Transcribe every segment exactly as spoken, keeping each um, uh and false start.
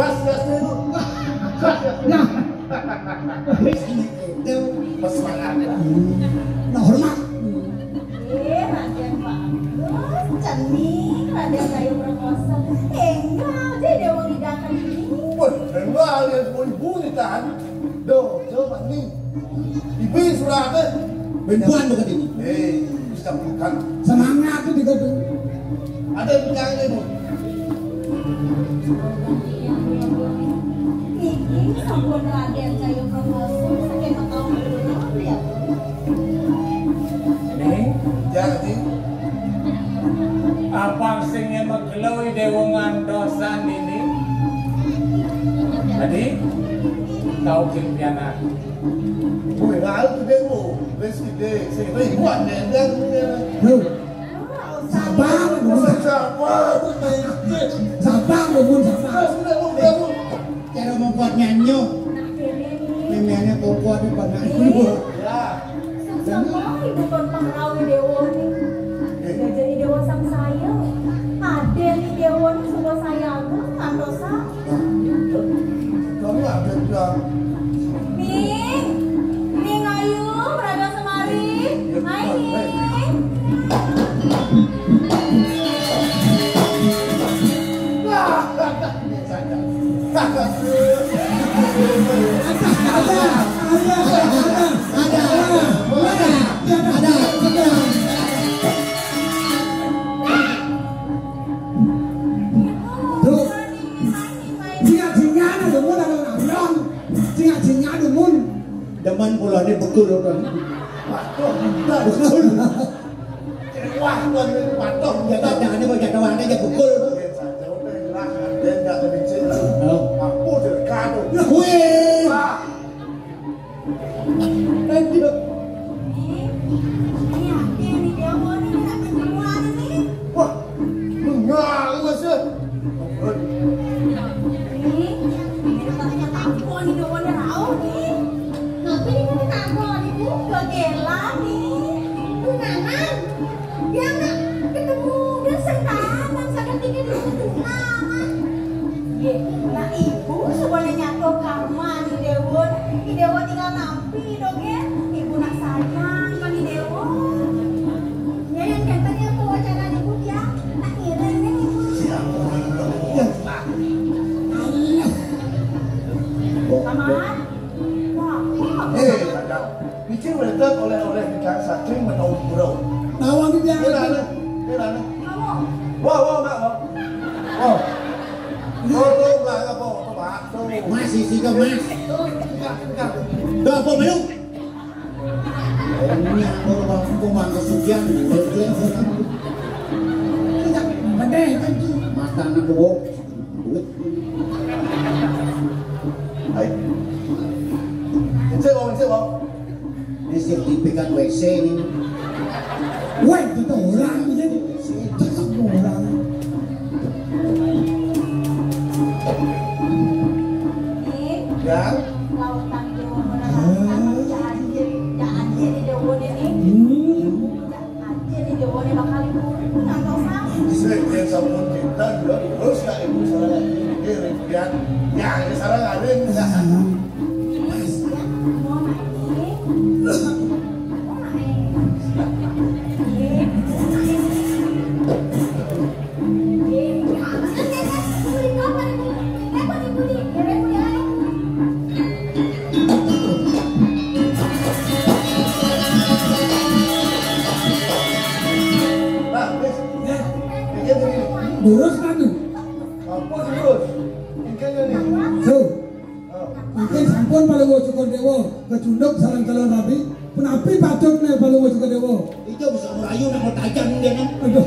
Swastiastu. Swastiastu. Nah. Itu pas banget. Nah, hormat. Eh, Raden bagus, cening, Raden Gayo Perkoso. Enggak aja dia mau ngidakan ini. Wah, enggak alias ibu ditahan. Duh, coba nih. Ibu surat. Perempuan bukan ini. Eh, bisa bukan. Semangat tuh juga tuh. Ada yang punya ini, Bu. Niki sampun Raden Gayo Perkoso saking mekawan, ya. Ning, jadi apa sing ngemegelo Dewa ngantosan ini? Jadi, kau kimpianan. Wih, lalu tuh Dewa, wis gede, sing itu ibu ada yang Sabar, Bun. Sabar. Sabar, Bun, sabar. Cara membuat nyanyo. Memangnya kok kuat di panah. Iya. Susah banget ibu kon pengrawi dewa nih. Udah jadi dewa sang saya. Ada nih dewa nih sudah saya aku, ngantosan. Kami ada juga. Ning, Ning ayu, meraga semari. Hai, Ning. Ada, ada, ada, ada, ada, ada, ada, ada, ada, ada. Tuh. Jingak-jingak ada mun ada nabion. Jingak-jingak ada mun. Demen pulane bekul kan. Waduh, bekul. Wah, tuan ini waduh. Ya, jangan ini mau jatuh aja bekul. Dia enggak ada izin. Oh. Aku dekat. Wih. Wah. Aduh. Ini, ini ada nih, dia mau nih, nak pertemuan nih. Wah, mengalu aja. Ini, ini katanya tampon nih, doanya rauh nih. Tapi ini kan tampon, Ibu. Gak gela nih. Tunangan. Dia nggak ketemu, dia setan, dan sadar tinggi di rumah. Ye, nah ibu sebenarnya tuh karma di Dewa, di Dewa tinggal nampi dong ya. Ibu nak sayang kan di Dewa. Ya yang kata dia tuh wacana ibu dia, nak ngiring deh ibu. Paman, wah, wah. Eh, Niki wénten oleh-oleh ingkang saking Menara Umroh. Nawang iki piye? Kéné, kéné. Wah, wah, Mbak, wah. Wah. Tuh, tuh, Mbak, apa, apa, Mbak? Tuh. Mas, isi ke, Mas. Tuh, enggak, enggak. Tuh, apa, Mbak? Ini aku, aku mangga sugihan. Enggak, bener, kan, tuh. Mata anak gua. Ayo. Cek, Bang, cek, Bang. Ini sertifikat W C ini. Wah, itu orang ini. Cakep orang. Ya. Lautan Dewa, jangan jadi, jangan jadi Dewa ini. Hmm. Jadi Dewa ini bakal libur, ngantos ah. Bisa yang sampun kita juga terus ya ibu salah lagi. Ini Ripian. Ya, ini salah ada yang bisa. Nah, wis. Iki ngene. Durus kan? Apa durus? Iki ngene. Tuh. Oh. Mungkin sampun Palungguh Cukur Dewa kecunduk sareng calon rabi. Punapi patutne Palungguh Cukur Dewa? Itu bisa merayu nak mau tajam dia, nah. Aduh.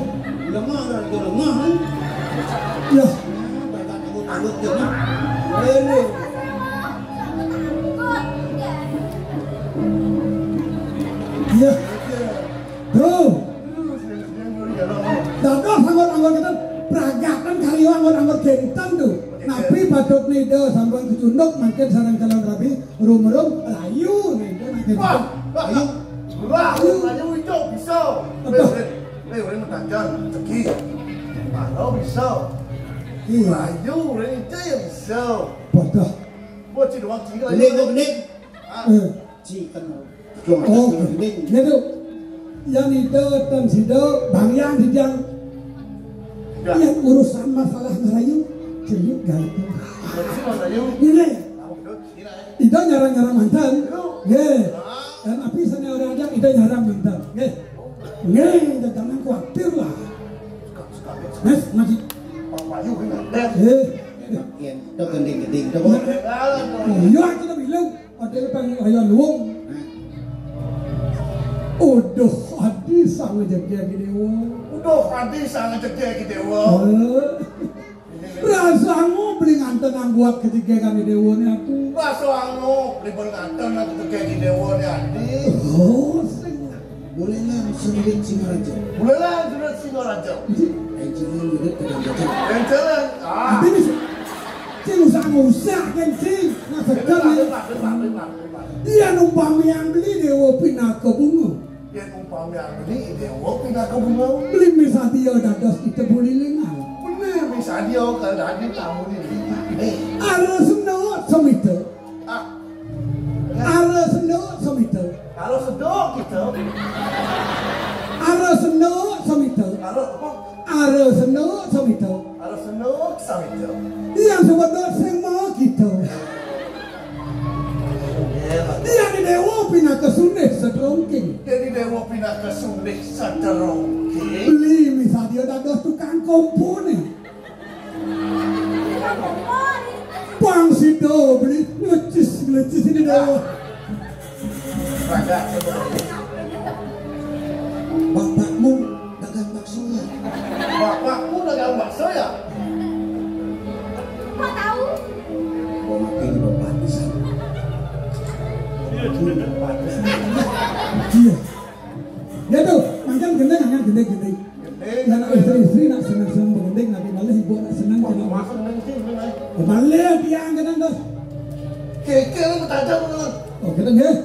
Lemah, ora lengah, kan? Ya. Nah, banyak takut-takut dia, nah. Ini. Iya. Tuh. Dados anggon-anggon kita peragakan kali Anggur-anggur géntan to. Napi patut nida sampun kecunduk mangkin sareng calon rabi, rum-rum, layu nida nang géntan. Wah, wah, layu. Layu, layu ijo bisa. Aduh. Wéh, wéh, wéh, wéh, matajan, ceki. Malah bisa. Iya. Layu, wéh, ijo ya bisa. Bodoh. Buat si doang, ceki. Gending, gending. Ah. Eh. Ci kan. Oh, gitu. Yang itu, dan sido, bang yang di yang. Ya. Yang urusan masalah ngerayu, celiuk gak itu. Urusan ngerayu. Ini. Apa gitu? Ini, eh. Ida nyarang-nyarang mantan. Aduh. Nggih. Ah. Dan api sana orang aja, Ida nyarang mantan. Nggih. Nggih, jangan khawatir lah. Mas, masih. Pak Bayu, ini. Eh. Yen, tok gending-gending, tok. Nah, iya, kita bilang. Ada pang ayo luwung. Uduh, adi sang ngejegé ki déwa. Uduh, adi sang ngejegé ki déwa. Eh. Rasangu beli nganten angguat kejegé kami déwa ni aku. Rasangu beli nganten angguat kejegé ki déwa ni adi. Oh, sing. Bulélan sundrit Singaraja. Bulélan sundrit Singaraja. Énjélan ngirit kadang gajah. Énjélan. Ah. Adi bisa. Sing usah ngusah kan sing. Nah, segan ya. Iya, numpang yang beli déwa pinaka bunga. Yén umpami angéné déwa pinaka bunga. Beli misadia dados ita bulilingan. Bener misadia kal dadi tamu lilingan. Eh. Ara sena semita. Ah. Ara sena semita. Ara sedok kita. Ara sena semita. Ara apa? Ara sena semita. Ara sena semita. Yang sebut sing mau kita. Yén déwa pinaka sundih satrongking. Yén déwa pinaka sundih satrongking. Beli misadia dados tukang komponé. Pang sida beli nglecis-nglecis ini déwa. Raga. Bapakmu dagang bakso ya? Bapakmu dagang bakso ya? Kok tahu? Gua makin di bapak bisa. Iya. Ya tuh, makan gending, makan gending, gending. Gending. Ya, nak istri-istri nak seneng-seneng gending, nak malah ibu nak seneng, kena. Makan gending sih, gending aja. Malah dia gending tuh. Keke lu tajam lu. Oh, kita nggih.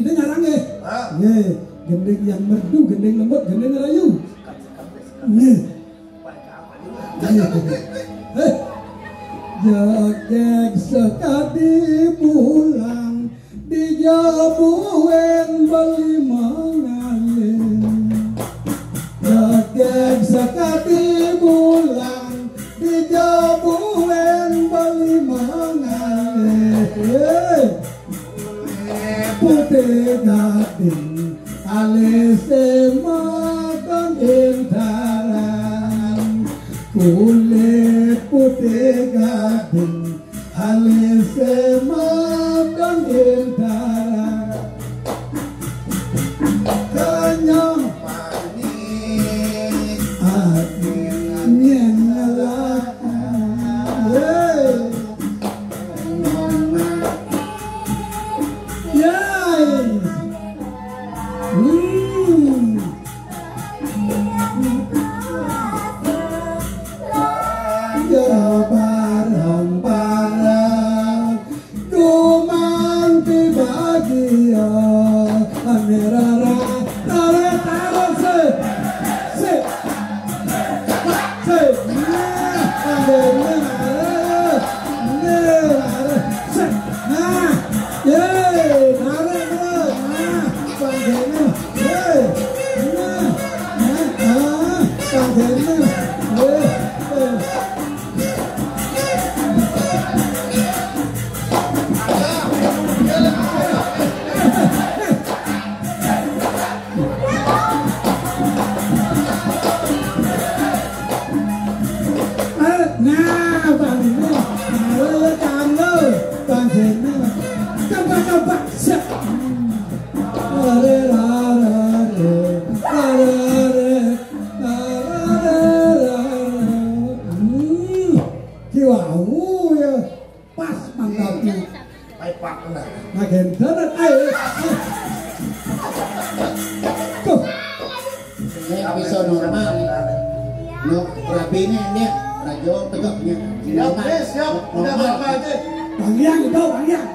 Itu nyarang nggih. Hah? Nggih. Gending yang merdu, gending lembut, gending rayu. Nggih. Nggih. Eh. Jegég sekadi bulan di jabuin beli mengalih. Jegég sekadi bulan di jabuin beli mengalih. Putih gading, alis makan intaran. Kulit putih gading, alis makan intaran. Kenyang manis, angin ngelak. Yeay. Yeay. Hmm. Ya bareng-bareng dumanti bahagia. Amirara, tare, tare, se, se, se. Nah, tare, tare, tare, se. Nah, ye, tare, tare. Nah, tare, tare. Ye, nah, nah, ah, tare, tare. Ye, ye. Nah, Bang Dino. Halo, Bang Dino. Coba, coba. Siap. Are, are, are. Are, are. Are, are, are. Hmm. Ki wau ya. Pas mantapnya. Baik, Pak, benar. Nah, genter. Ayo. Tuh. Ini bisa normal. No, rabi ini, ini. Yo, tegak, ya. Siap, eh, siap. Udah berapa aja? Bang Yang, itu, Bang Yang.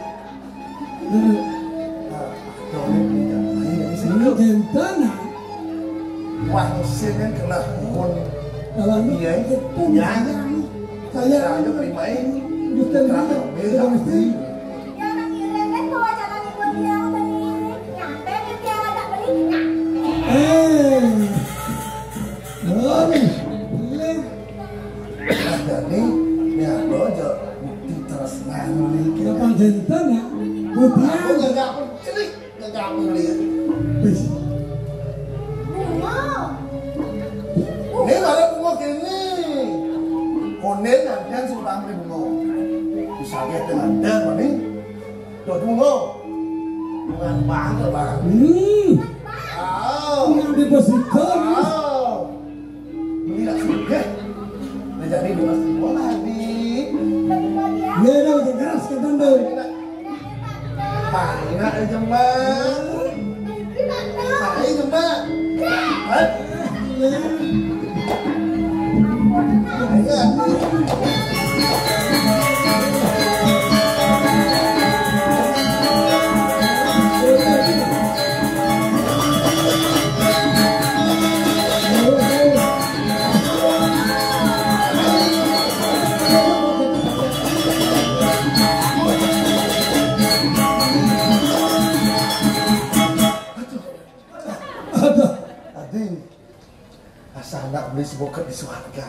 Nah, kalau ini tidak, nah, ini bisa. Ini genta, nah. Wah, mesin yang kena pukul. Kalau ini, iya, itu, ya. Bang Yang. Saya, saya terima ini. Bukan, bukan, bukan. Ya, orang Iren kan bawa calon ibu dia, udah nih. Nyampe, nih, dia ada beli, nyampe. Eh. Aduh, beli. Nah, jadi, ya, lo aja bukti terus nganggul iki. Ya, Pak Genta, ya. Bukti. Aku gak, gak percaya, gak, gak percaya. Wis. Bunga. Ini ada bunga gini. Konen nantian suruh ambil bunga. Bisa aja dengan dan, ini. Tuh, bunga. Bunga banget, Bang. Hmm. Wow. Bunga deposito, Mas. Wow. Ini langsung, ya. Nah, jadi di Mas Timbo lagi. Iya, dong, keras, keton, dong. Mana aja, Mbak? Ayo, Mbak. Hah? Iya. Ayo. Aduh. Adi, asa anak beli sebuket di suarga.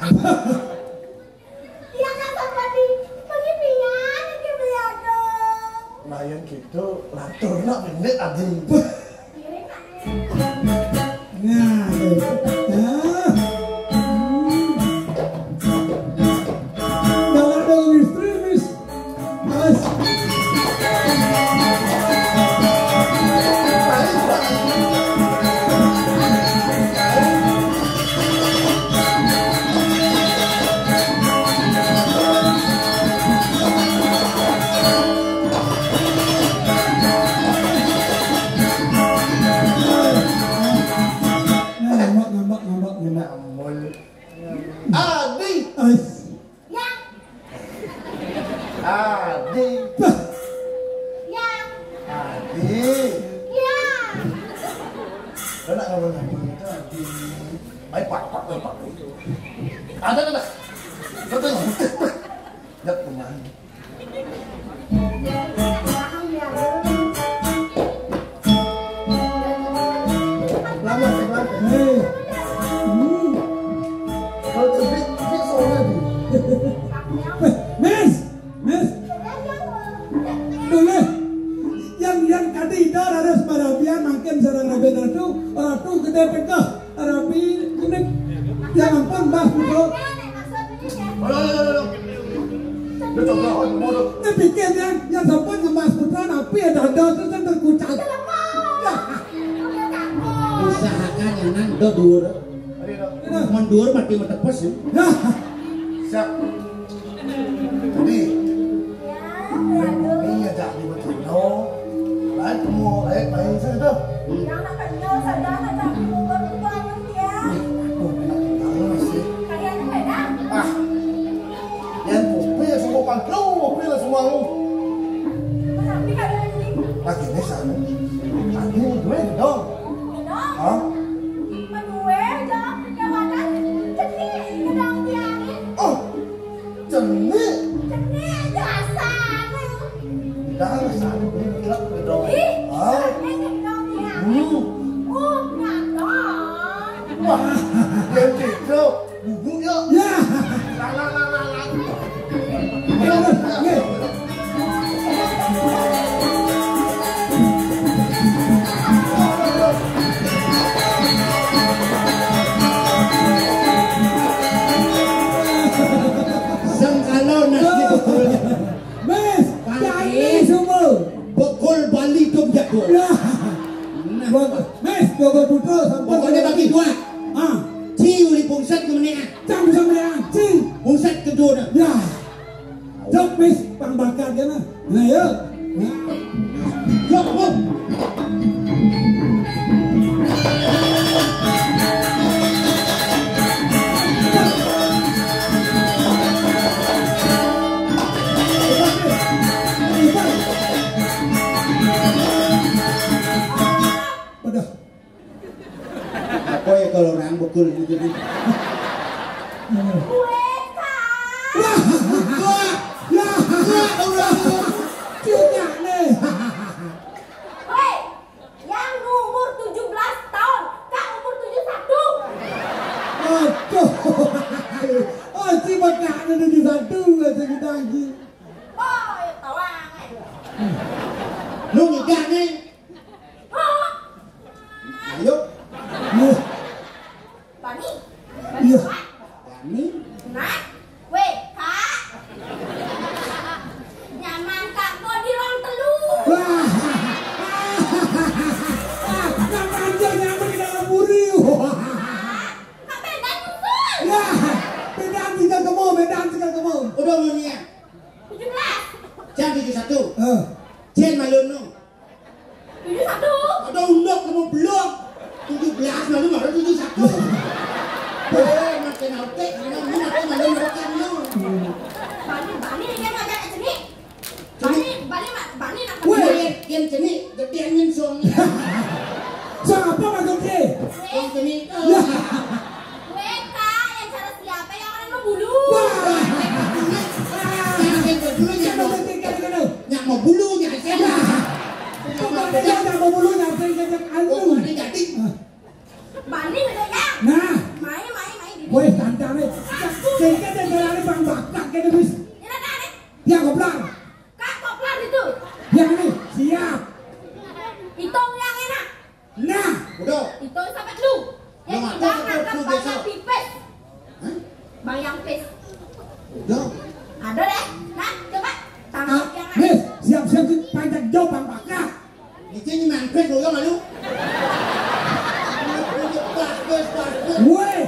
Iya, Kak Sarpati. Pagi pian, iki beli adong. Nah, yang gitu, lantur nak pendek, Adi. Nah, ya. Dalam, dalam istri, Miss. Mas. Nah, ngambek, ngambek, ngambek, ngambek. Ngambek. Adi. Ais. Ya. Adi. Bah. Ya. Adi. Ya. Lo nak ngomong apa itu, Adi? Ayo, pak, pak, pak, pak. Ada, ada. Betul. Lihat kemana? Lama sekali. Hei. Hmm. Kalau cebit, cebit soalnya tuh. Weh, Miss, Miss. Dulu. Yang, yang kata itu harus marabian makin sareng Rabi Ratu, Ratu Gede Pekah. Rabi, ini, ya ampun, Mas Putra. Aduh, aduh, aduh, aduh. Lu coba, oh, bodoh. Ini pikir, ya, ya sampun ke Mas Putra, tapi ya dada terus terkucak. Ya. Usahakan ya, Nang, do dhuwur. Aduh, aduh. Mun dhuwur mati metepes, ya. Ya. Siap. Jadi, iya, Cak, di Bacino. Lain kamu, lain main saya tuh. Yang nak kenal saja, nak cak lupa-lupa yang dia. Aduh, enak banget sih. Kayaknya beda. Ah. Yang kopi ya semua pagi, kopi lah semua lu. Tapi kayak ini. Lagi ini sana. Lagi ini gue dong. Dong. Hah? Kedua, dong. Yang mana? Jadi, ini dong dia nih. Oh. Cenik. Cenik, dasar. Dasar, bener, bener. Ih, hah? Cenik, cenik, ya. Hmm. Oh, nyata. Wah, yang gitu. Bubuk, yuk. Ya. Lah, lah, lah, lah, lah. Ayo, ayo. Sengkala nasi betul. Mes, Pak cai Haji. Semua. Bekul Bali tu jadul. Ya. Nah. Bagus. Mes, dua belas putra sampai. Pokoknya bagi dua. Ah. Ci uli pungsat ke mana? Cang bisa melihat. Ci. Pungsat kedua. Ya. Jok, Mes, pang bakar je lah. Nah, ya. Jok, Bung. Kul gitu nih. Gue, Kak. Wah, wah, ya, wah, wah, wah. Cukak nih. Woi, yang umur tujuh belas tahun, Kak umur tujuh satu. Aduh. Oh, si Kak tujuh satu aja kita lagi. Oh, ya tawang. Lu nikah nih? Oh. Ayo. Nih. Bani. Iya. Bani. Nah, weh, Kak. Nyaman Kak kok di ruang telu. Wah. Nang manja nyaman di dalam buri. Kak beda nyusul. Ya, beda tiga kemo, beda tiga kemo. Udah mau niat. Tujuh belas. Jam tujuh satu. Eh. Jen malu no. Tujuh satu. Ada unduk kamu belum. Tujuh belas malu baru tujuh satu. Eh, makin oke, karena ini makin malu makan lu. Bani, Bani, dia ngajak ke sini. Bani, Bani, ma- Bani nak Weh, yang, yang sini gede angin song. Siapa maksudnya? Yang sini. Ya. Weh, Kak, yang cara siapa yang orang mau bulu? Wah. Yang mau bulu, yang saya. Pokoknya yang mau bulu, yang saya ngajak anu. Pokoknya jadi. Bani udah ya. Nah. Main, main, main. Woi, tantane. Sing kene dalane Bang Bakak kene wis. Ini kan, eh? Ya, goblok. Kak, koplar itu. Yang ini, siap. Hitung yang enak. Nah. Udah. Hitung sampai lu. Yang Yang ada tiga sampai angkat lu banyak besok. Pipis. Hah? Bang yang pis. Udah. Ada deh. Nah, coba. Tangkap Ah, yang nih, siap-siap sih, panjat jauh, Bang Bakar. Ini cuma pis, lu yang malu. Pas, pas, pas, pas. Woi.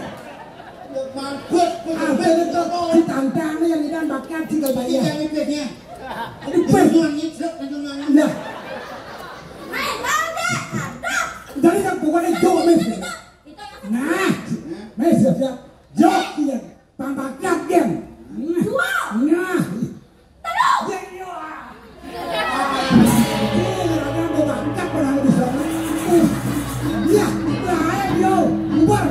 Mampus, mampus. Apa itu? Si tantang yang ikan bakar, si kalau bayar. Yang itu dia. Itu pis. Nah. Dari yang pokoknya jauh, Mes. Nah. Mes, siap, siap. Jauh, iya. Tambah gat, Gen. Nah. Nah. Terus. Iya, iya. Iya, iya, iya. Iya, iya, iya. Bubar.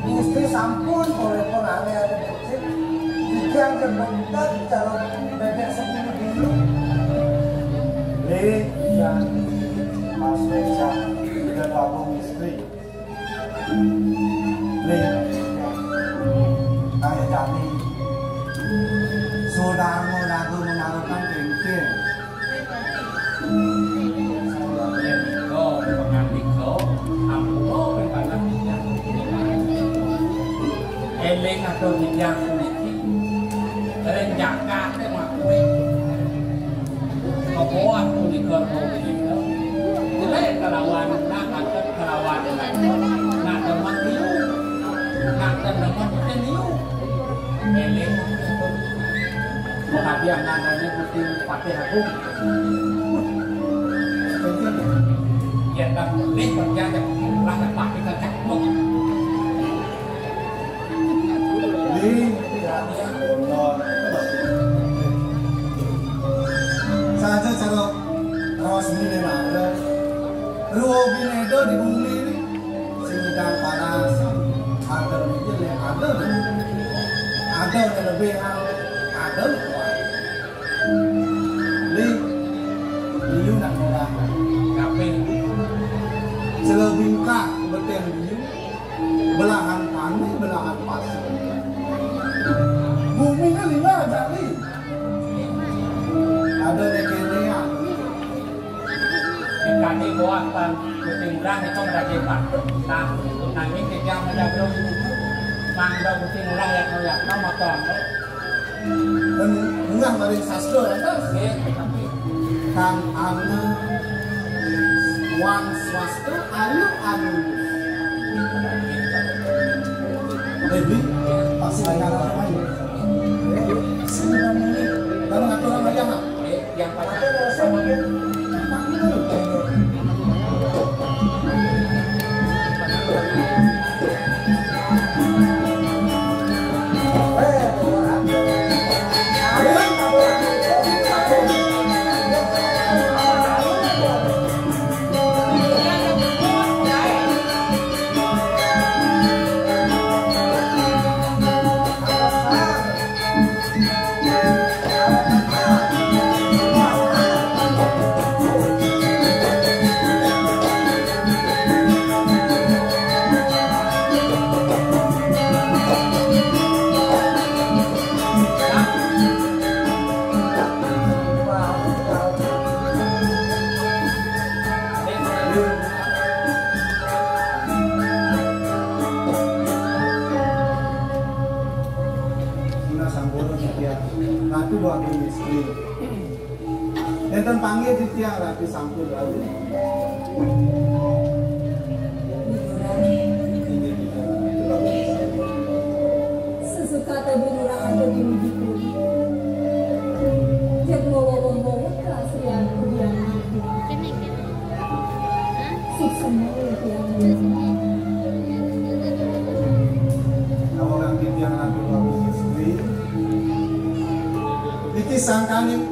Mesti sampun, oleh pun aneh ada kecil. Jika ada bentar calon bebek sepuluh dulu. Nih, ya, Mas Meca, udah gabung istri. Nih, kayak tadi. Saudara-saudara mengharapkan penting. Yen nika pangandika, ampura ping panah tiyang puniki. Eling atur tiyang puniki. Ring jakate makwe. Kepoan punika punika. Jelek kelawan nak akan kelawan nak demen liu. Nak demen liu. Eling. Pengabdian nganane Gusti Patih Agung. Yen tak boleh percaya, rasa pati kecek. Ning, ya, ya, Allah. Saja cara resmi ne mara. Ruo bineda di bumi ini. Sing udan panas, ada mikir ya ada. Ada yang lebih, ada yang kuat. Li, liu nak murah. Kape? Selebingkah beten liu, belahan panih, belahan pasir. Bumi kan lima aja, Li. Ada di kene ya. Kadi buah pan kucing berang itu mereka patut. Nah, nanging kita menjaga itu. Mangda Gusti Ngurah Yatno-yatno matur. Dan munggah maring sastra lantas. Nggih, tapi Kang Anu Wan Swasta Ayu Anu. Dewi, pas saya ngalah apa ya? Sebenarnya ini, kalau ngatur sama dia, Mak. Yang pacar. Sampun, ya. Ratu Agung Istri. Enten panggih titiang Ratu sampun lalu. Sesukate binurang ada di wujud. Jek ngowong-ngowong kasrian kudian. Suksema ya, Tiang. Awalan titiang Ratu Agung Istri. Niki sangkaning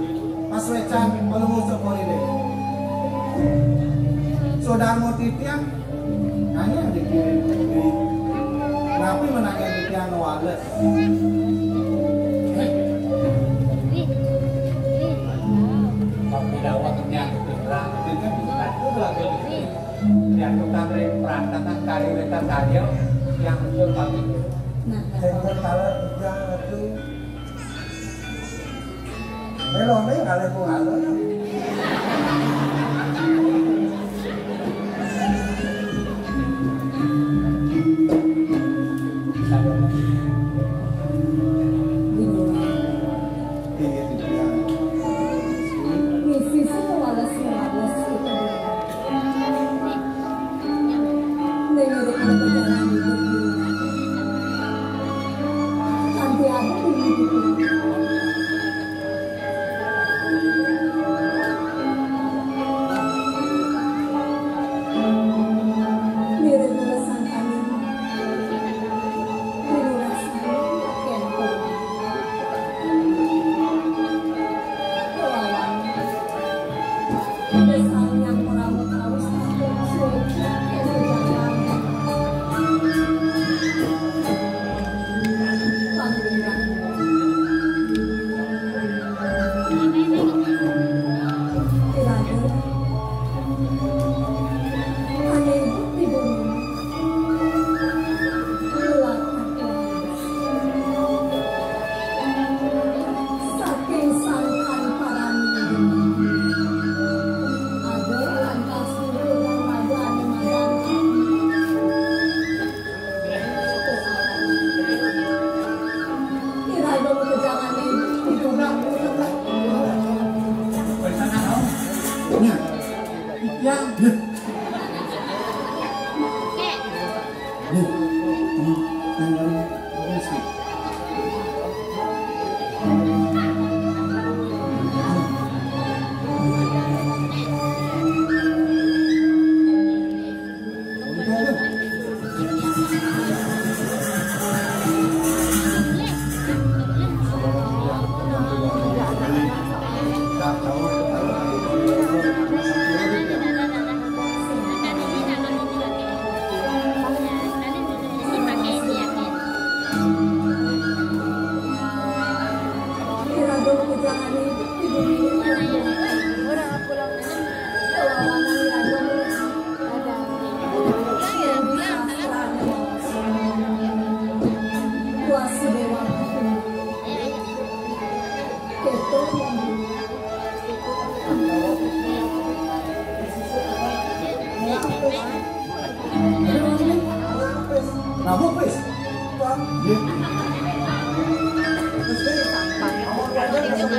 pasuecan Palungguh Sekorine. Sodarmo titiang, nanya dikirim. Napi menanya titiang wales? Tapi dawet nyang. Yang tukang ring perantakan kari wetan tadi yang muncul kami. Nah, nah. Sing kala tiga itu. Melo me kalih pungalo ya. Misi sing wales-wales itu. Ning urip ing perjalanan hidup iki. Kanthi aku dihidupi. Mirip lesan kami. Mirip rasane kento. Kelawan Saking sangkan parani. Ada lantas turun raja ane madan. Iraga kejangane dicoba. Nya. Yang. Nya.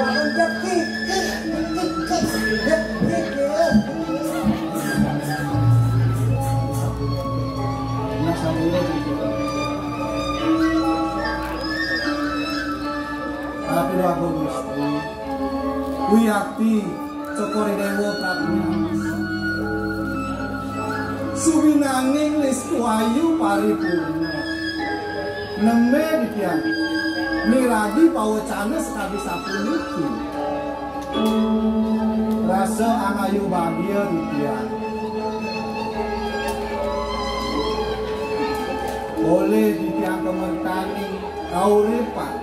Jepit, jepit, jepit, ya. Ratu Agung Istri, Wiyati, Cokor I Déwa Prabu. Suwinganing listu ayu paripurna. Nembé titiang miragi pawecana sakadi sapuniki. Rasa anayu bagia titiang. Polih titiang kamertaning kauripan.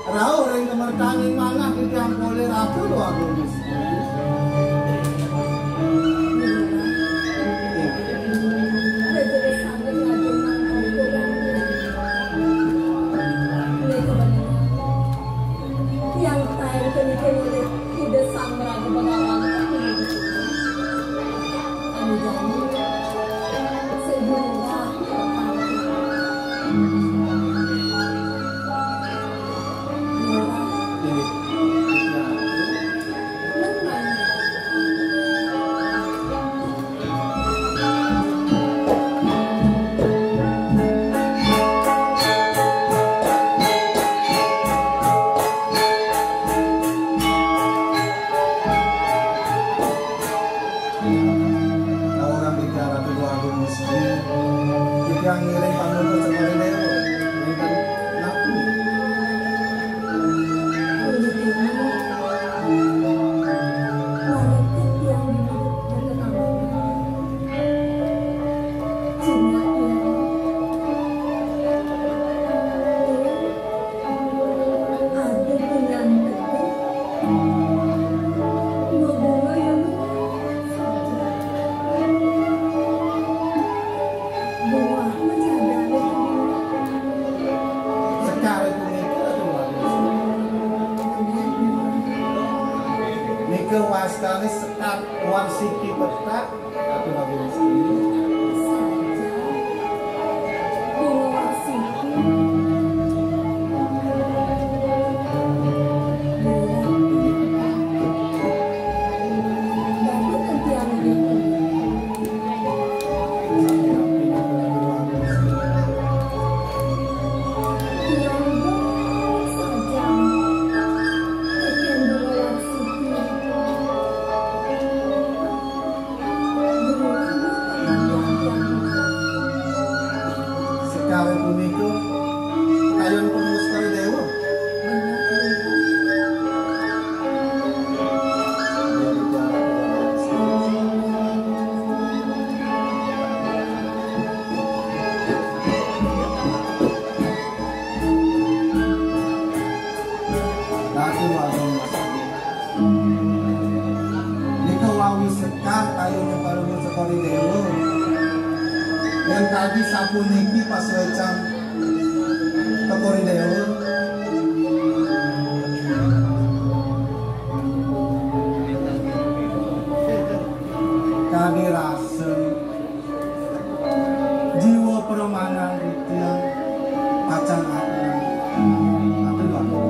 Rauh ring kamertaning manah titiang polih Ratu Déwa Agung Istri. Yang taén keniké olih Ida Sang Maraga Bengawan. Anu jani, sing murah. Murah. Inggih. Laurang bicara Ratu Agung Istri, titiang ngiring pangundur Cokor I Déwa. Wénten napi? Sekar punika, Ratu Agung Istri. Nika wastané sekar warsiki petak. Ratu Agung Istri. Sekar punika kayun pun Sekar I Déwa. Ratu Agung Mas Agung. Nika wau sekar kayun Palungguh Cokor I Déwa. Yén kadi sapuniki pasuécan Cokor I Déwa. Kadi rasa jiwa pramanan titiang pacang aturang. Atur Bapak.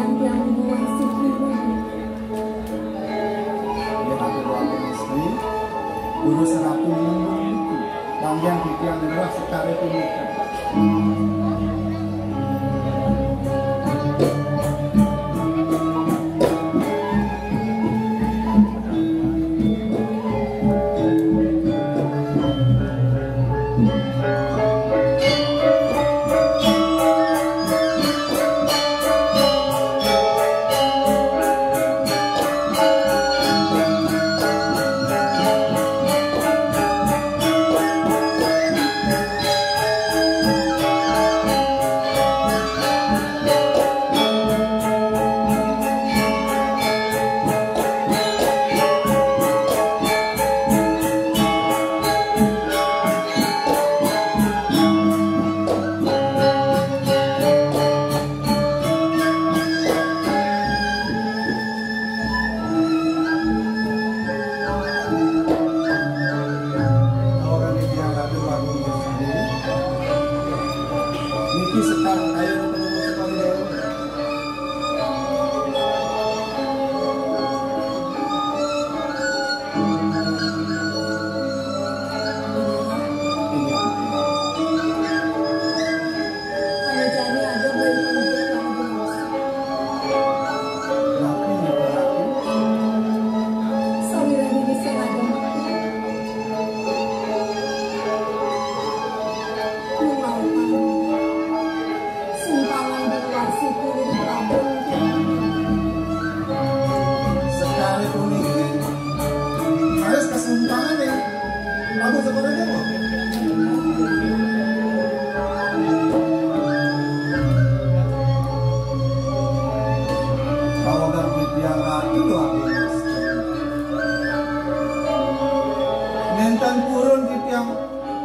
Inggih, Ratu Déwa Agung Istri, Guru Seratu Menunggu itu, banggian titiang ngrereh sekar punika. Pada jani ada beli penunjuk yang lebih langsung. Tapi yang berarti, sawira dini sing ada mati. Menawi sumpangan di luar situ di Prabu. Sekali puniki, harus kesumpangan ya. Prabu Cokrodewa. Kalau nggak dibiarkan itu habis. Nenten purun titiang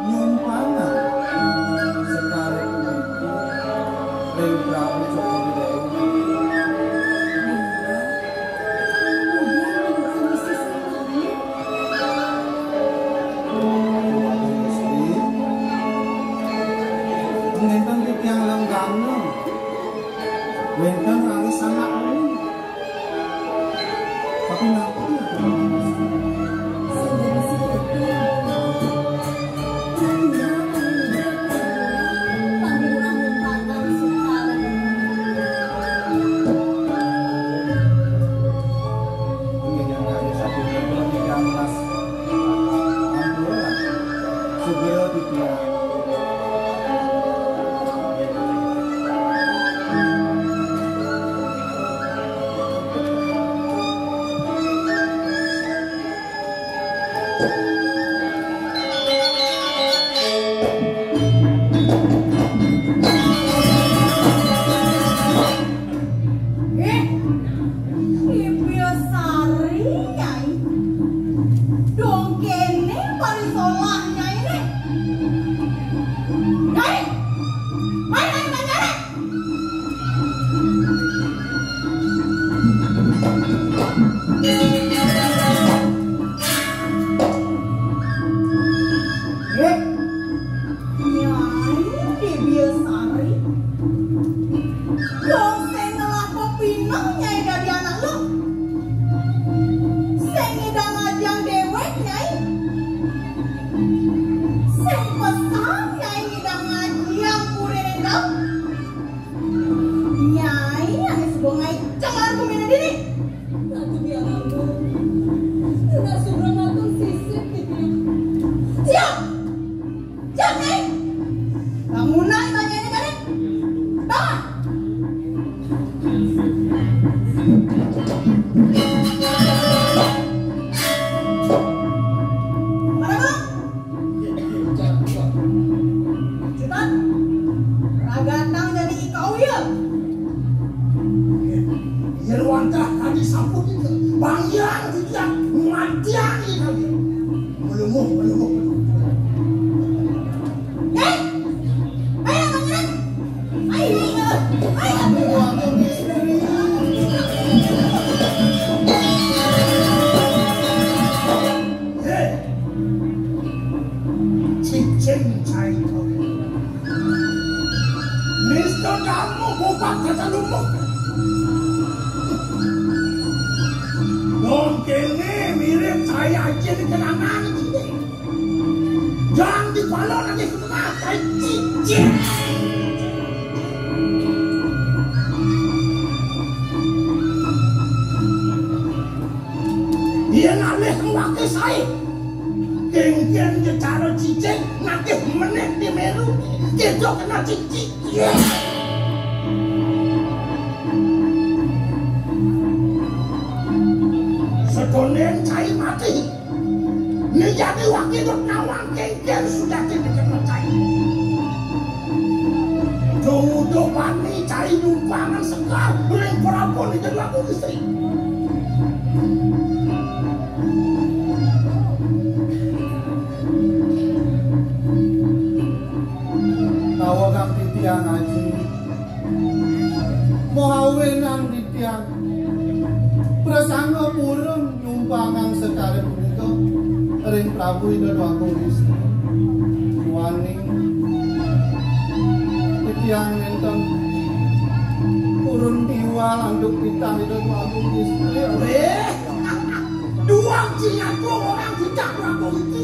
nyumpana sekare puniki ring Prabu Cokrodewa. Wonten titiang lenggana, wonten raris anak ulun. Tapi napa? Ampura, segera dibilang. Eh, Ibu Sari, Nyai. Dong kene paling solah, Nyai, ne. Nyai, mari, mari, mari, mari. Eh, Nyai Déwi Sari, dong sing ngelah pepineh Nyai dadi anak lu. Sing ngidang ngajiang déwék, Nyai. Sing pesan Nyai ngidang ngajiang puri ring rauh. Nyai ane suba ngaé cengar guminé dini. Ratu Biang Anggur, Ratu Sumrah matur sisip titiang. Siap! Siap, Nyai! Bangunan banyak ini kali. Bangun! Mana, Bang? Cepat. Ragatang jadi ikau ya. Yen wantah kami sampun itu, banggian titiang matian kami. Melumuh, melumuh, melumuh. Eh, ayo, ayo, ayo, ayo. Hei, cicing cai kau. Mister Darmo bobak kata lumbuk. Dong kene mirip cai aja di kenangan kene. Jangan dipalo nanti kena cai cicing. Yen alih ngwake sae. Kengken jejara cicing nagih meneh di meru. Kedo kena cicing. Sedonen cai mati. Nijani wake dok nawang kengken sudah tidak kena cai. Dong udo pani cai nyumpangan sekar ring prapon di laku istri. Tawa kang titiang aji. Mohawenan titiang. Prasangga purun nyumpangang sekare punika ring Prabu Ida Dwagung Wisnu. Waning titiang nenten purun tiwal anduk titah Ida Dwagung Wisnu. Weh. Duang cingaku orang kita berapa itu.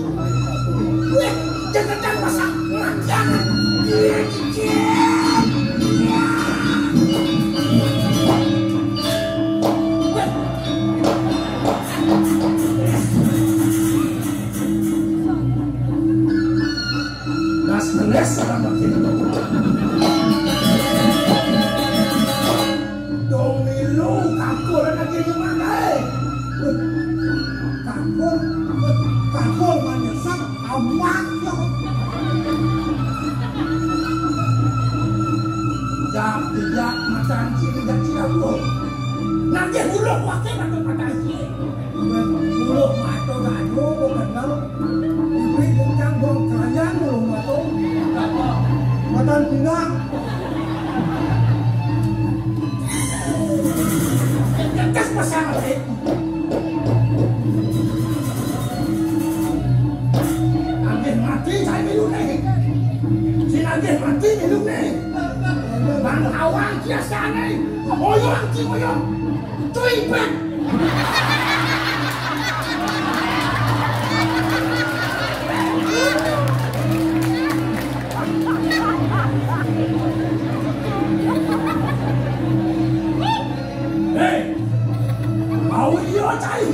Weh, jangan pasang matian. Iya, iya. Weh. Das ngeles orang makin. Dong milu kapur lagi di mana, eh? Kapur, kapur manyesat amat yo. Jak tidak macan ciri jak tidak. Nanti hulu pakai mata mata sih. Buluh mato dadu, bukan tau. Ibu tukang buang kayang, buluh mato. Matan pinang. Tegas pasang, eh. Nagih mati, saya minum nih. Si nagih mati, minum nih. Bang awang kiasane. Moyong, si moyong. Cuy, Bang. Hei, mau iya, cai?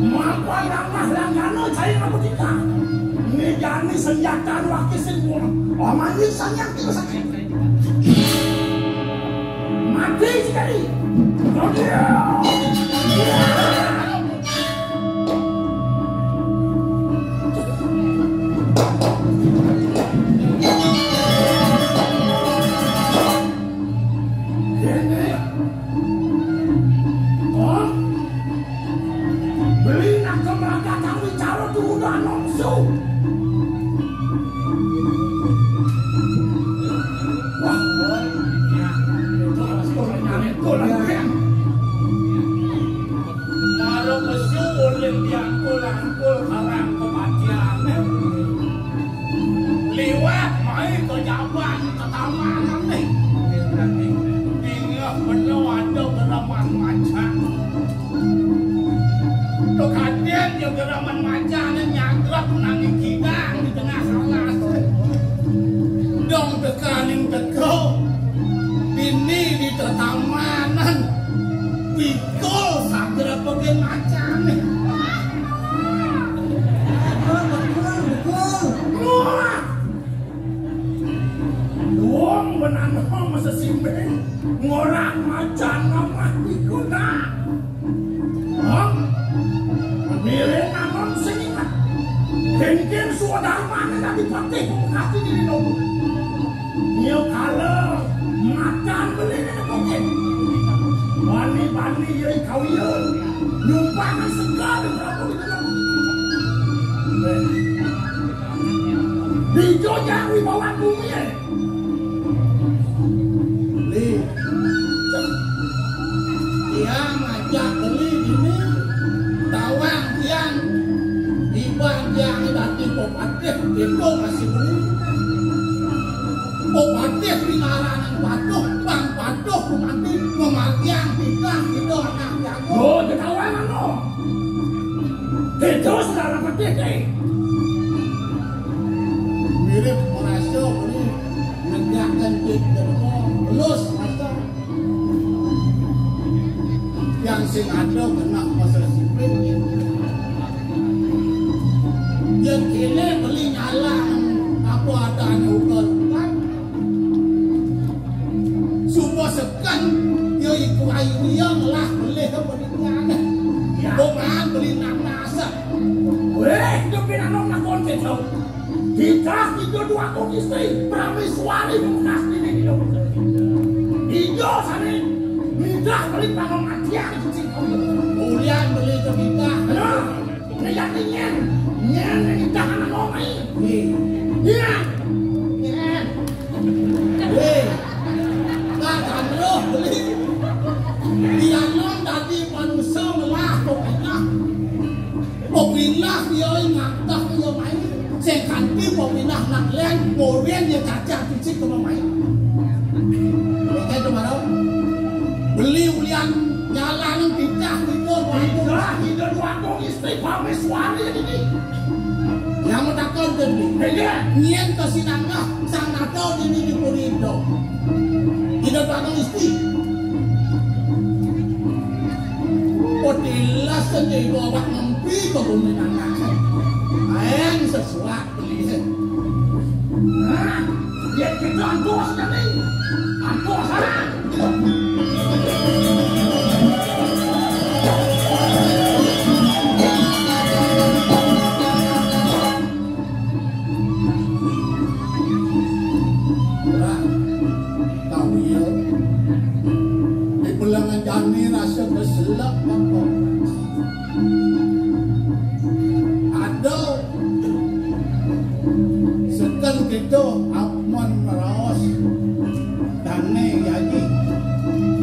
Mapa langah langano cai apa kita? Ini jani senjata laki sing kurang. Omani sanyang kita sakit. Mati sekali. Ini. Oh. Beli nak kemeraga kami caro turunan langsung. Wah. Maro mesu ulih diangkul-angkul karang kematian. Liwat mai ke jaban tetamanan nih. Tinggal bener ada gereman macan. Tuh kaden ya gereman macan nyagrap nang kidang di tengah alas. Dong tekaning teko. Bini di tetamanan. Pikul sagrap pegen macan nih. Betul, betul, betul. Wah. Luang benana masesimbing, ngorang macan ngamah iku, nah. Hah? Pemilih nanon sing ingat. Kengken swadarmane dadi patih pungkasi diri nopo. Nyo kala macan beli nene pokin. Bani-bani yai kawiyun. Nyumpahan segala Prabu di dalam. Dijojang wibawa bumi, eh. Li. Tiang ngajak beli dini. Tawang tiang. Iban tiang dadi pepatih, itu masih beli. Pepatih di naranan patuh, bang patuh kumanti, mematiang kita, kita anak jago. Yo, ketahuan, no. Itu saudara Patih, eh. Mirip merasa beli negakkan cek, belus, masa. Yang sing ada kena masa sipil. Yang kene beli nyalang apa adanya ugal kan. Supo seken, yo iku ayu yo ngelah beli apa di tiang. Ya. Bukan beli nang masak. Weh, itu pinanong nakon kecau. Titah ijo duaku kisti, prameswari pungkas dini ijo. Ijo sani, nitah beli panong adian kucing. Ulian beli ke titah. Ayo, ngejak ingin. Nyen nitah anak ngomai. Iya. Nyen. Weh, tak kan roh beli. Dia non tadi manusia melah kok enak. Pepinah yo ingantah yo mai. Sing kanti pepinah nak len, moren yo cacar fisik ke mai. Oke, to, Maro. Beli ulian nyalang titah itu, Pak. Sing pameswari iki. Yang matakon to iki. Iya. Nyén kasinanggah sang nata dini di puri ento. Ida bakal isti. Potilas sendiri gobak ngempi ke bumi nangah. Aeng sesuak beli. Hah? Yén kita antuh sini. Antuh sana. Ora tau iya. Di pelengan jani rasa keselak apa. Ada seken kita apman meraos. Dane yaji.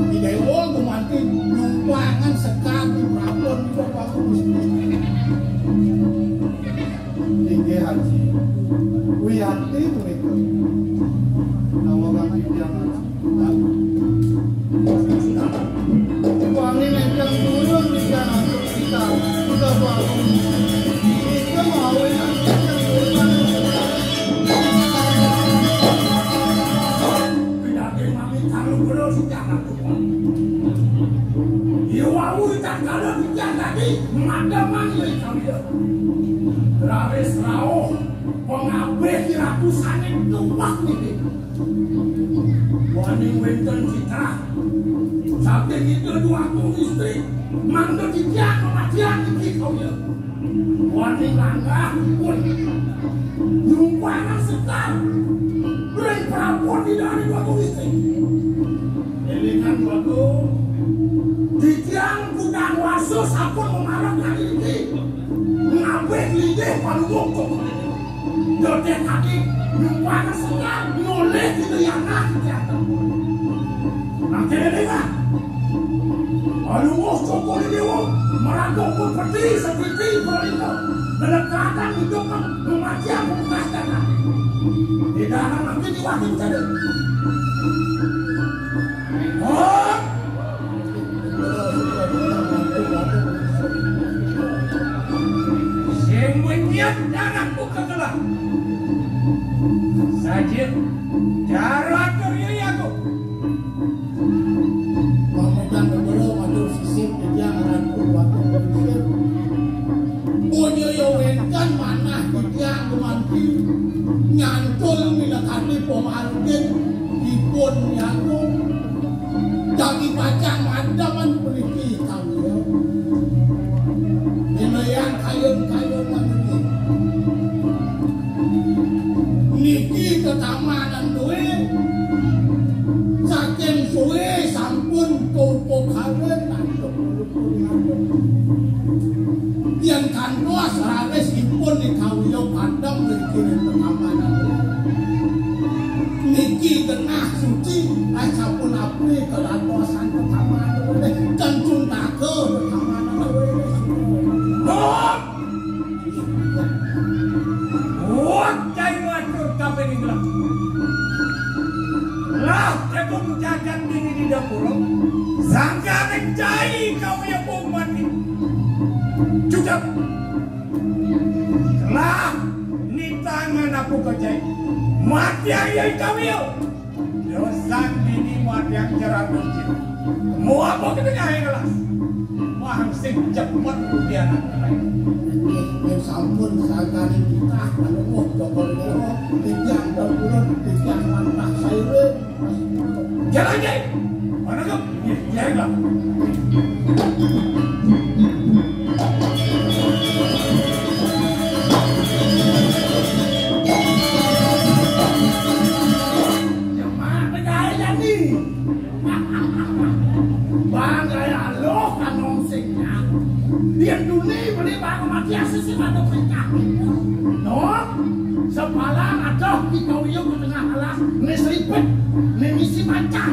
Di dewa gumanti nyumpangan sekar di prabon di bapak Gusti. Inggih, Haji. Wiyanti punika. Nawa kami tiyang anak. Wangi ingkang durung tiyang atur kita. Kita bangun. Kita mawinan ingkang durung. Pinanggih mami karo kula sing anak. Iya wau tak kala dijagati madhaman ya kawya. Raris rauh pengabih ratusaning tumpah niki. Wani wénten citra. Saking itu dua istri mangda titiang kematian niki kawya. Wani langgahipun nyumpana sekar ring prabon Ida Hyang Wagung Istri. Élingan Wagung, titiang kutang wasa sampun memarang nganti ngabih linggih Palungguh Cokor. Dodék ati nyumpana sekar nolih Ida Hyang Wagung. Mangke élingan. Aluh, Cokor Déwa, maraga pun peti seperti berita. Belekatan hidup memacian bekas tanah. Di dalam mungkin diwakil tadi. Oh! Sing menyat darahku ketelah. Sajib, darah keriaku. Pamekan kebelo matur sisip titiang Ratu Watung Kusir. Punyo yo wénten manah titiang gumanti nyantul minakadi pamargin ipun nyaku. Jagi pacang madhaman puniki kawula. Nilayan kayun-kayun maniki. Niki tetamanan dué saking suwé sampun tumpuk kawin. Yén kantos raris ipun ning kawula padang mriki ring tetamanan dué. Niki genah suci, asapunapi kalatosan tetamanan dué. Kencung taga tetamanan dué. Hop! Wah, cai matur kapining gelah. Lah, jagung jagat dini di dapur. Sangkane cai kawya pun mati. Cukap. Lah, nitangan aku ke cai. Mati ayo kawya. Dosan dini madiang jerat kunci. Mau apa kita nyai kelas? Wah, sing cepet rupiah nak kena. Nggih, nggih, sampun sakali titah, kalau mau coba lewat, titiang berbulan, titiang mantah saya. Jalan, Jai. Mana kau? Nggih, Jai, Bang. Bang kaya aloh kanong sing nyak. Yén tuni beli bang mati asis sing ada perintah. No, sepalan ada di kawiyung ke tengah alas, nih seripet, nih misi macan.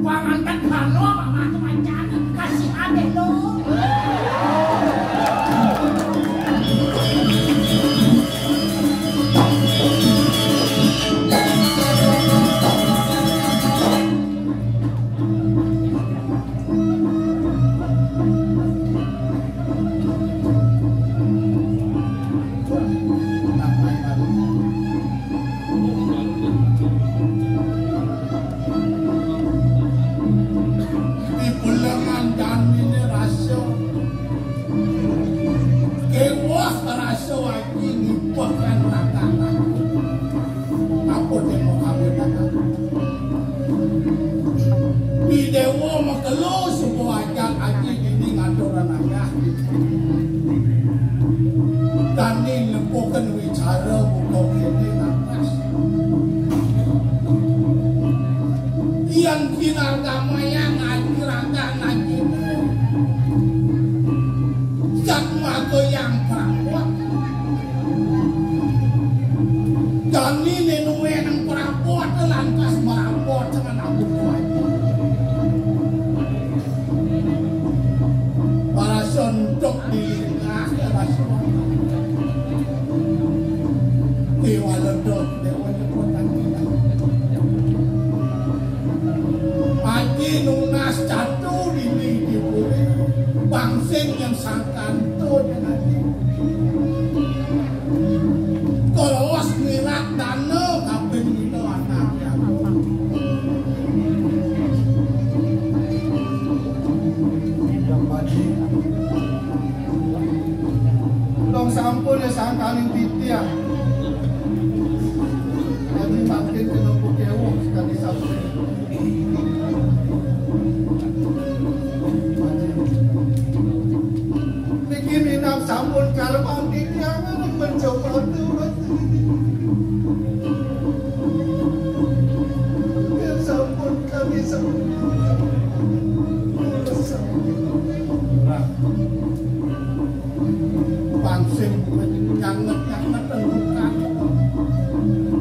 Panganten bano, macam-macam. Kasih aneh lo. Rasa Aji ngibahkan rakan. Apa demo kawin rakan? Di Dewa makelo sebuah ajal Aji dini ngatur anaknya. Dani nempuhkan wicara buka kene atas. Yang kinarga mayang Aji raga Aji. Jat maga yang prapot. Dani nenuwe nang prapot lantas merapot dengan aku kuat. Para sontok di lingkah, para sontok. Dewa ledok, dewa nyebut Aji nunas catu dini di puri. Bangsing yang sangkanto dengan Kolowas ngilat dana kaping lima anak. Dong sampun ya sangkaning titiang. Jadi makin kena pukewok sekali sampun. Niki minab sampun kaleman titiang mencoba tuh. Sampun kami sampun. Pangsing nyanget-nyanget bukan.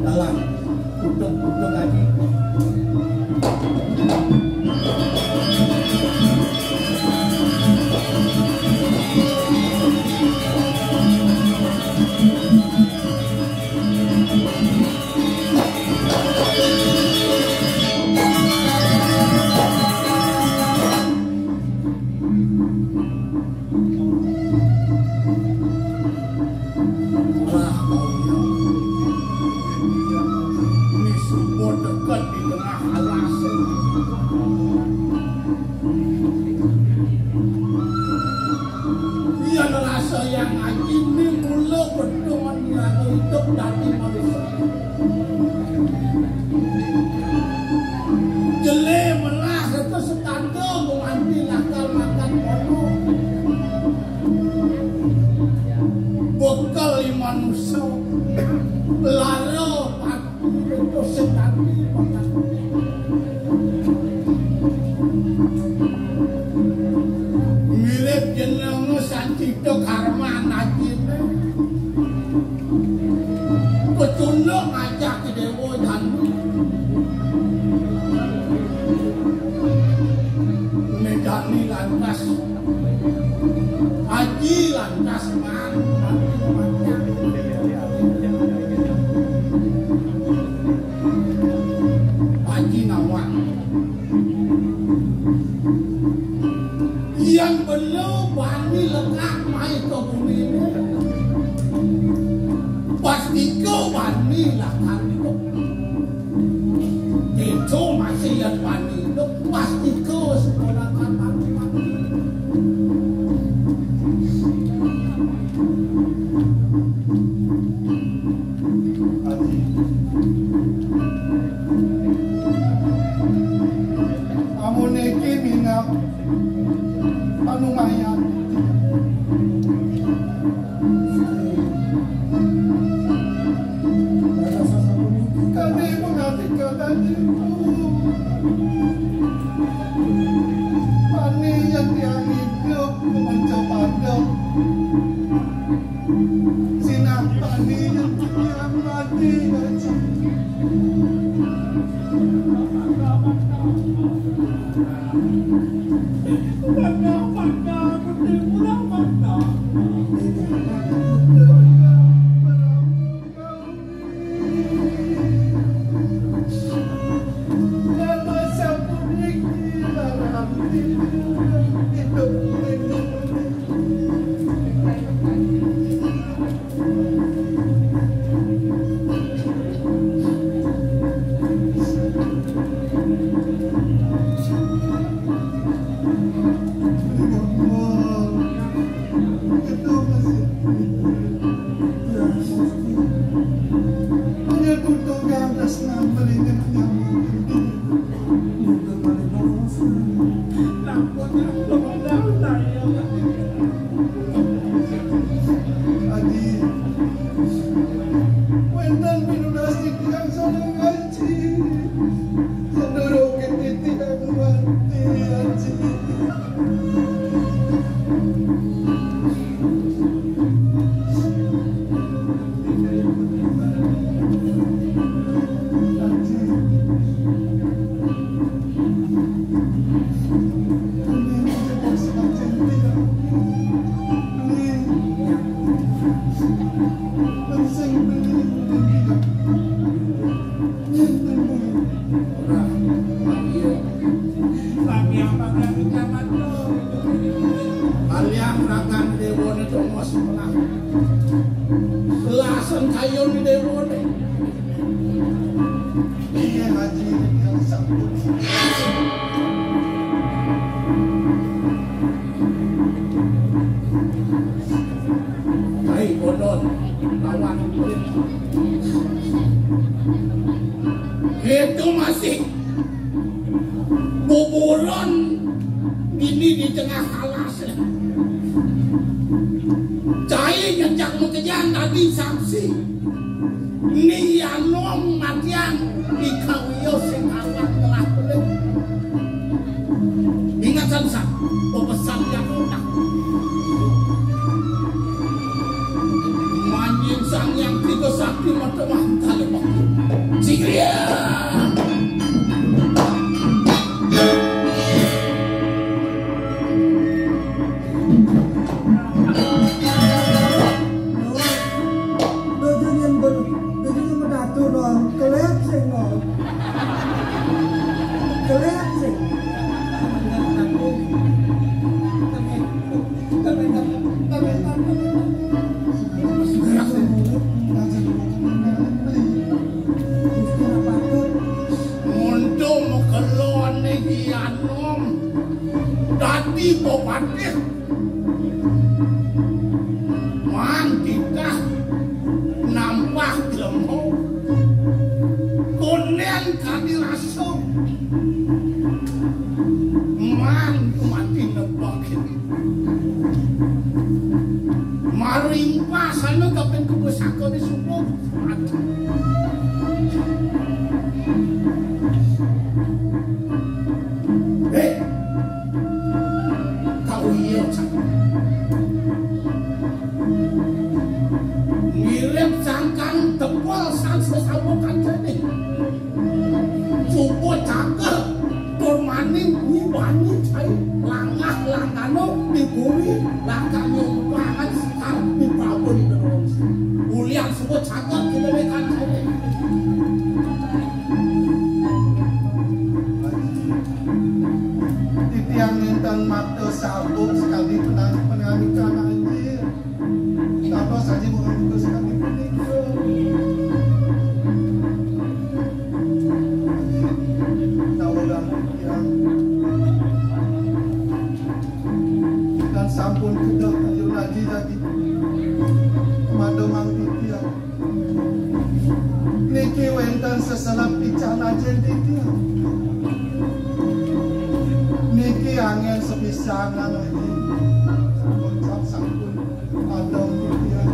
Dalam Udah, udah lagi. Murah baunya. Ini sumur dekat di tengah alas. Iya, rasa yang Aji ini mula perjuangan yang hidup dari manusia. Jele melah itu setanda menganti lakal makan kono. Bekal lima nusa. Lara pati itu setandi makan. Mirip jeneng Santita Karma Najine. Kecunduk ngajak Dewa Danu. Medani lantas. Aji lantas man. Aji nawang. Yang bener bani lekak mai ke bumi ini. Pasti kau bani lah kali. Itu masih yang bani. Itu pasti kau sekolah kan bani. Amun niki minab panumayan. Kami mengatikkan diriku. Pani yang dianggap mencoba. Sinah pani yang mati. Lasan kayun di déwané. Iya, Haji, yang sampun. Baik, Bondon, lawan kulit. Itu masih buburon ini di tengah alas. Cai ngejak makejang tadi saksi. Ni Anom matiang di kawiyo sing awak telah beli. Ingat san, pepesan yang udah. Manjing sang yang tiga sakti mata mantale waktu. Cingkria. Dojo nyén ber-, dojo nyén berdatur, no. Kelep sing, no. Kelep sing. Untung makelon né Ki Anom. Dadi pepatih. Man titah nampah jlema. Kondén kadi rasa. Man mati nebak. Marimpasana kaping kepusaka di subuh. Eh, kau iya, Cak. Mirip sangkan tebal sang sesama kancane. Suku cakep, tur maning kuwi wani cai langah langkano di bumi, langkah nyumpangan sekar di babon di terus. Ulian suku cakep kita dekat cai. Titiang nénten mata sabuk sekadi penang-, penangikan aji. Dados aji mengambil sekali punika. Taulah titiang. Dan sampun kedah kayun aji lagi. Kemademang titiang. Niki wénten seselap pican ajin titiang. Niki anggén sepisanan aji. Kocap sampun padem titiang.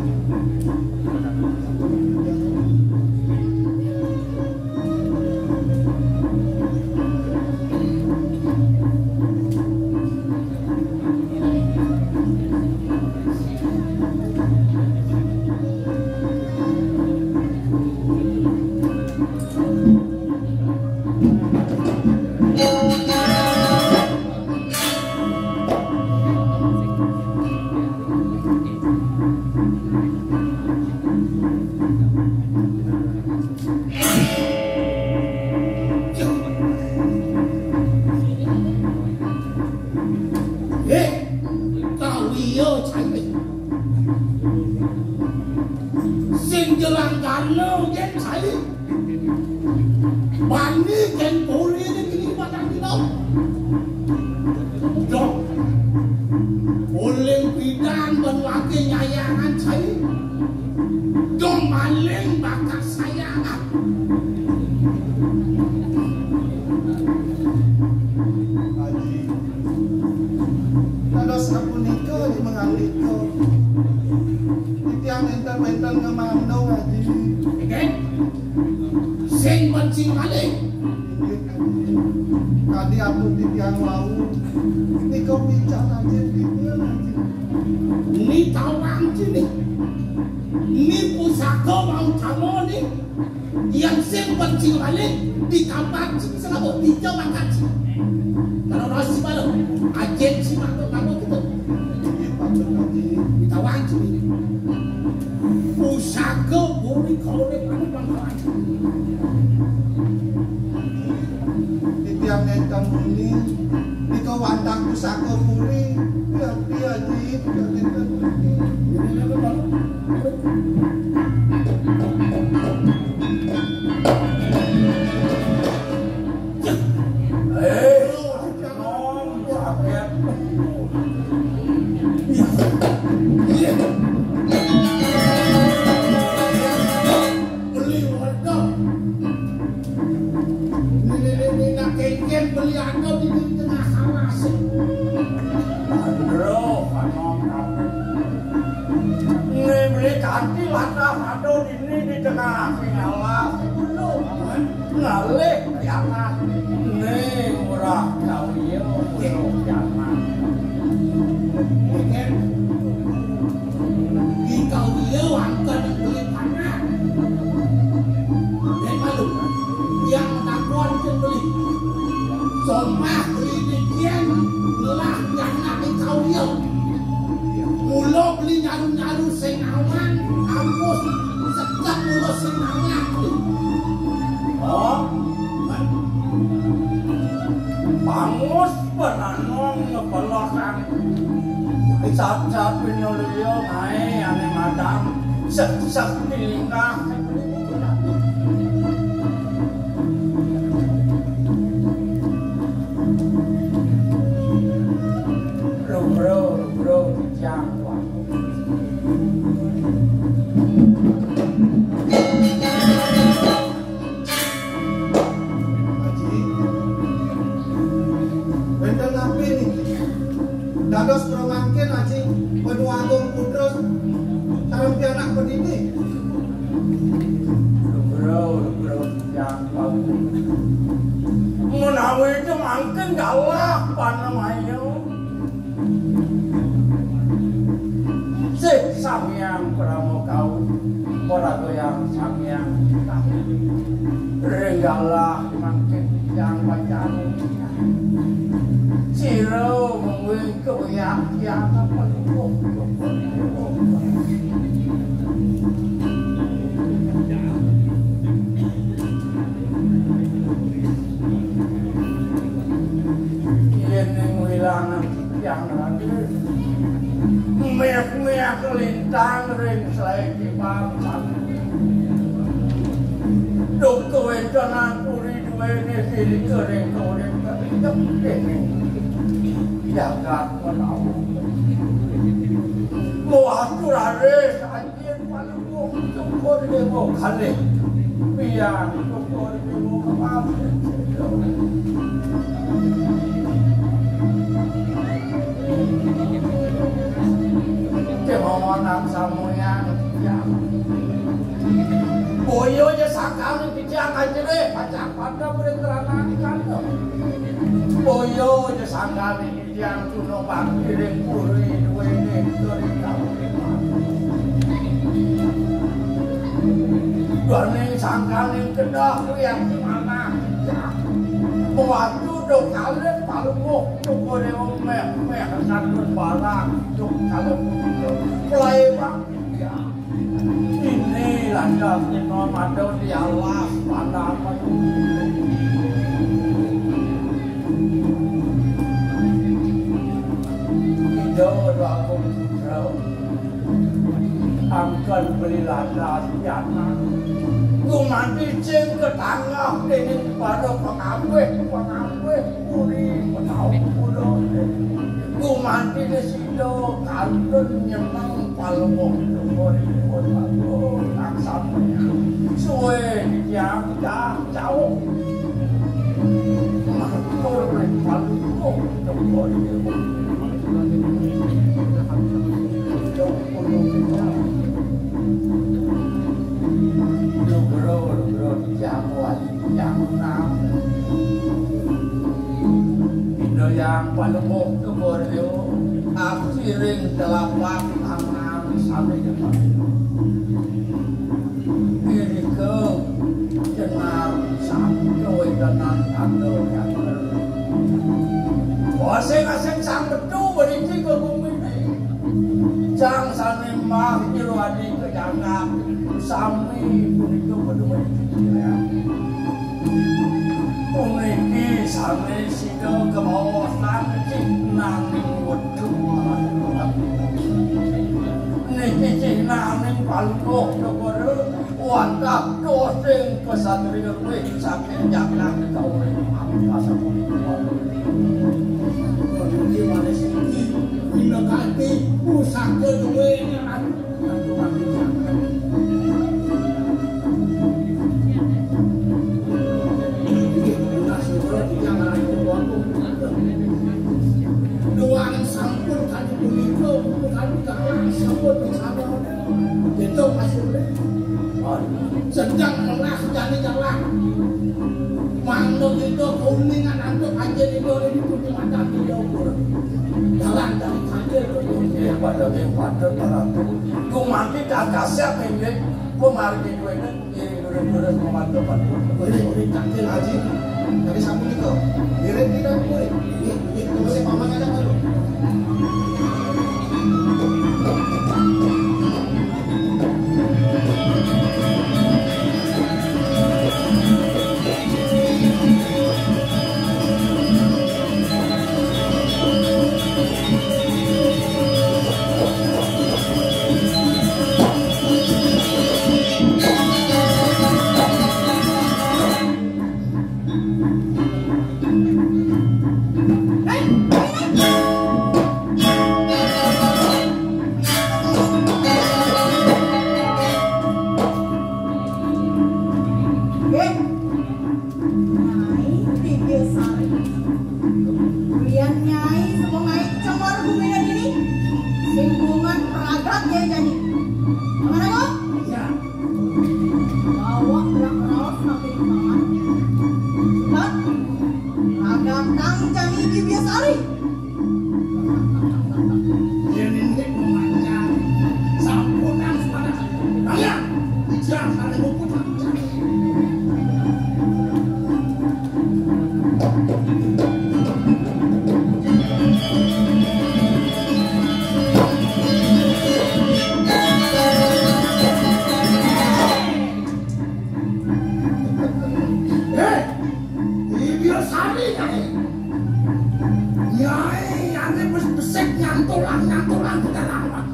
Eh, kawiya cai. Sing jelang karna yen cai. Bani ken puri ini kini batang dino. Dong. Uling pidan ban wake nyayangan cai. Dong maling bakat sayangan. Aji. Dados sapunika di mangandika. Titiang énten-énten ngamandung, Aji. Oke. Sing mancing maling. Inggih, Aji. Kadi atur titiang wau. Nika pican Aji titiang, Aji. Ni tawang cini. Ni pusaka mau tamo ni. Yang sing pancing balik di kamar sing selama tiga makan sing. Kalau nasi malam, ajen si makan kamu gitu. Kita wajib ini. Pusaka buri kalau dia panik bangkalan. Titiang nénten muni, nika wantah pusaka puri, pian-pian, Ji, pian nénten muni. Ini apa, Bang? Eh, nom sakit. Iya. Iya. Beli wedok. Ini, ini, ini nak kengken beli wedok di tengah sawah sih. Aduh, kanong kabeh. Ini beli kanti lantas ada di ini di tengah sing alas. Ngalih kiamat. Ini murah kawin, murah kiamat. Kengken. Di kawin angkat beli panas. Nek malu, yang takon ke beli. Somah beli bikin, ngelah yang nak di kawin. Mula beli nyaru-nyaru sing aman, kampus, sekat mula sing aman. Oh, man. Bangus penanong ngepelokan. Sat-sat pinulio ngae ane madam. Sek-sek dilingkah. Lubro, lubro, jang, wah. Aji, wenten napi niki? Dados pramangkin, Aji, Padma Agung Putra, sareng pianak padini. Lubro, lubro, yang bagus. Menawi itu mangkin galah panamaya. Sih Sang Hyang Parama Kawi, para goyang Sang Hyang Widi. Ring galah mangkin yang wacana. Sira mungguing kawiyaktian apa luwung. Yen ning wilangan titiang raga, meh-meh lintang ring slae kibang sami. Duh kawentenan puri duwene diri kering urip kepitek dening jagat menawi. Muatur raris anjing paluwung syukur dewa kalih. Biang syukur dewa kemawon. Kemawon samuyan. Boyo ya sakali titiang ajere pacang pada mrih krana kanta. Boyo ya sangkane titiang tuna bakti ring puri duwene turi kawuliman. Duaning sangkaning kedah kuwi ati manah. Mewatu do kalih paluwuh cukure omeh-meh sakun barang cuk kalih. Mulai bang. Ini lantas kita madu di alas pada apa tuh? Ida Rasul Putra angkan beli lantas pianak. Gumanti sing ketangah dening para pengabeh, pengabeh puri menawi kula. Gumanti sida kantun nyeneng palungguh syukuripun Agung Laksamana. Suwe titiang cah jauh. Matur ring palungguh syukuripun. Nugroho, nugroho titiang wali. Yang enam. Ida yang panemuk tugur yo, asiring telapak tangan sami depan. Irika jenar sami kawedanan tanda yang. Masing-masing sang metu berisi ke bumi. Sang sami mah jero adi ke jagat, sami punika padha pikiran. Puniki sami sida kemaosan cihnaning wetu. Niki cihnaning Alko negara wantah dosing kesatria luwih saking jagat kaurip. Apa sapunika? Menuju manis iki, bina kanthi pusaka duwe. Doang sampun kali punika, kali kali sampun bersama. Itu masih sedang melah jani jalan. Manuk itu kuningan antuk aja di dua ribu di mata dia ukur. Jalan dari kancil. Ya, pada yang pada para tu. Kumati tak kasih apa ini. Kumari itu ini. Ini dulu-dulu memantuk. Boleh, boleh, cangkir haji. Dari samping itu. Mirip kita, boleh. Ini, ini, boleh, paman aja kalau. Nyai Tiga Sari. Ulian Nyai semua Nyai cemor bumi dan ini. Singgungan peragat ya jani. Mana kok? Iya. Bawa berak raos sampai di kamar. Sudah. Ragatang jani Tiga Sari. Yen indik memanjang, sampunang semangat. Ayo, ijang kali luput. Hei, Ibyo Sari, Nyai. Nyai, ane wis besik nyantulan, nyantulan, bukan awak.